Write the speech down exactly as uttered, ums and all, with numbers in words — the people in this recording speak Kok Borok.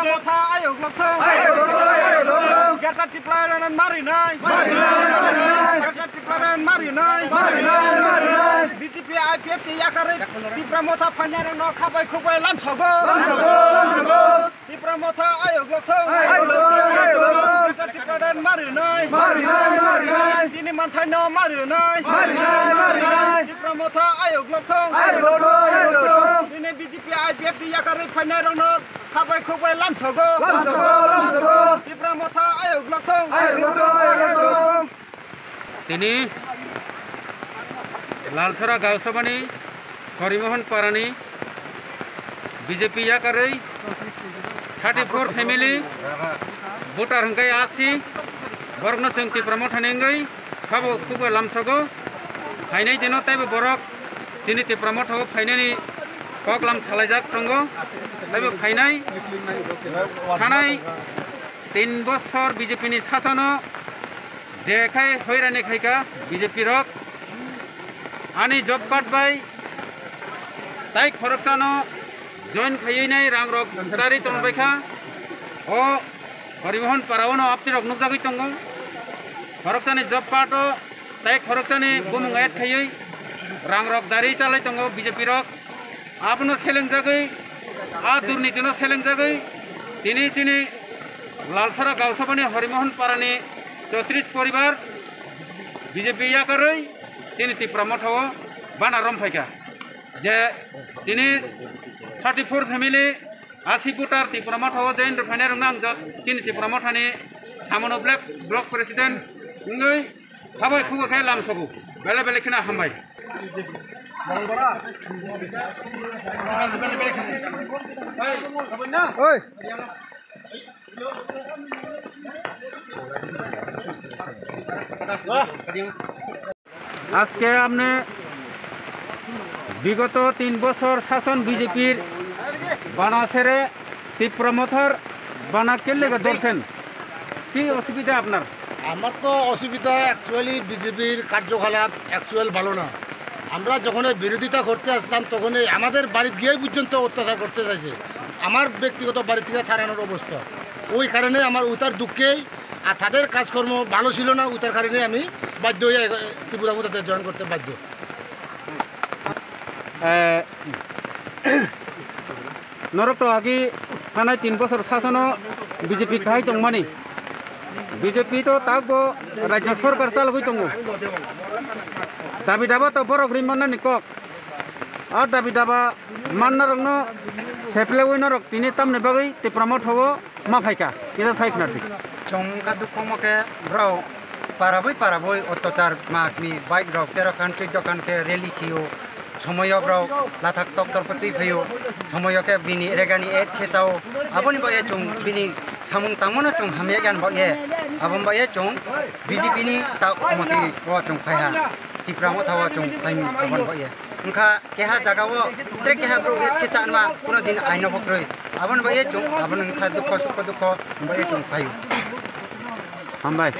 Motha ayok lokthong. Ayok lokthong, ayok lokthong. Greater Tipraland marinai. Marinai, marinai. Greater Tipraland marinai. Marinai, marinai. B J P I P F ni yakarwi Tipra Motha phainairokno khabai khukbai lamsogo. Lamsogo, lamsogo. Tipra Motha ayok lokthong. Ayok lokthong, ayok lokthong. Greater Tipraland marinai. Marinai, marinai. Chini manthaino marinai. Marinai, marinai. Tipra Motha ayok lokthong. Ayok lokthong, ayok lokthong. Nini B J P I P F ni yakarwi phainairokno khabai khukbai lamsogo. Lamsogo, lamsogo. Tipra Motha ayok lokthong. Ayok lokthong, ayok lokthong. Tini Lalsora Gaosabani Horimohon Parani B J P yakarwi thirty four family voter hwnkhe asi borokno chwng Tipra Mothani wngwi khabo khukbai lamsogo. Phainai dino teibo borok chini Tipra Mothao phainani koklam salaijak tongo. Teibo phainai thanai tin bosor B J P ni sasano je khai hoirani khaika B J P rok ani job card bai tai khoroksano join khaiwi nai rang rok tari tongbaikha. O Horimohon Parao no apni rok nukjagwi tongo. Khoroksani job card o tai khoroksani bumung add khaiwi rang rok dari chalai tongo B J P rok. Abono selengjagwi, a durnitino selengjagwi, tini chini Lalsora Gaosabani Horimohon Parani chotris poribar B J P yakarwi chini Tipra Mothao bana romphaikha. Je tini thirty four family asi voter Tipra Mothao join rwphainairokno ang jot chini Tipra Mothani samono black block president wngwi khabai khukbai khe lamsogo. Belai belai kheno hambai. Oi. আজকে আপনি বিগত তিন বছর শাসন বিজেপির বানা ছেড়ে তীব্র মথার বানা কেলে ধরছেন? কি অসুবিধা আপনার? আমার তো অসুবিধা, অ্যাকচুয়ালি বিজেপির কার্যকলাপ অ্যাকচুয়াল ভালো না। আমরা যখন বিরোধিতা করতে আসতাম, তখনই আমাদের বাড়িত গিয়েই পর্যন্ত অত্যাচার করতে চাইছে। আমার ব্যক্তিগত বাড়ি থেকে তাড়ানোর অবস্থা। ওই কারণে আমার ওটার দুঃখেই, আর তাদের কাজকর্ম ভালো ছিল না, ওটার কারণে আমি বাধ্য হয়ে ত্রিপুরা মথাতে জয়েন করতে বাধ্য। Eh, norok to agi thanai tin bosor sasono B J P khai tongmani. B J P to takbo rajya sorkar chalogwi tongo. Dabi daba to borok ri mannani kok. A dabi daba mannarokno seplewi norok tini tamni bagwi Tipra Mothao ma phaikha, kisa sai khwna di. Chwng wngkha dukhu mo khe borok para bai para bai ottachar ma kmi bike rok tero khan chuddo khan khe rally khiyo. Somoyo borok lathak tok tor phatwi phaio. Somoyo khe bini regani et khe chao. Aboni bagwi chwng bini samung tangmano chwng hamya gan bagwi. Aboni bagwi chwng B J P ni ta komoti o chwng phaiha. Tipra Mothao chwng phaimung aboni bagwi. Wngkha keha jaga o tre keha borok et khe chanma kuno din aino phukrwi. Aboni bagwi chwng aboni wngkha dukho sukho dukho bagwi chwng phaio. Hambai.